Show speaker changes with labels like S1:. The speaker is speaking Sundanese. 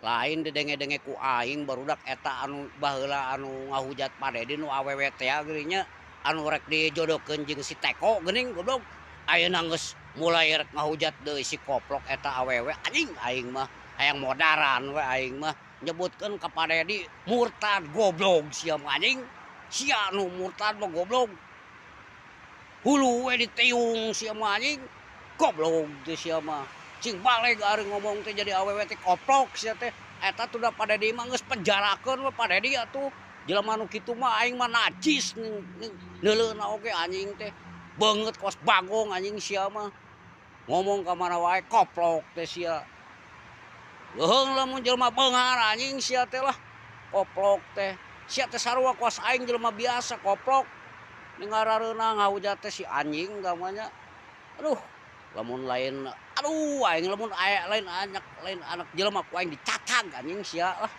S1: Lain didenge-denge ku aing barudak eta anu baheula anu ngahujat Pak Dedi nu awewe tea geuning nya, anu rek dijodohkeun jeung si Teko geuning goblok. Ayeuna geus mulai rek ngahujat deui si koplok eta awewe, anjing aing mah hayang modaran we aing mah nyebutkeun ka Pak Dedi murtad, goblok sia mah anjing. Sia nu murtad mah goblok. Hulu we ditiung sia mah anjing. Goblok teh sia mah. Cing baleg ari ngomong teh jadi awewe teh koplok sia teh. Eta tuh da Pak Dedi mah geus penjarakeun we Pak Dedi atuh. Jelema nu kitu mah aing mah najis neuleuna oge anjing teh. Beungeut kos bagong anjing sia mah. Ngomong ka mana wae koplok teh sia. Leuheung lamun jelema beunghar anjing sia teh lah. Koplok teh. Sia teh sarua kos aing jelema biasa koplok. Ningarareunah ngahujat teh si anjing gamanya. Aduh, lamun lain aduh aing lamun aya lain anak jelema ku aing dicacag anjing sia lah.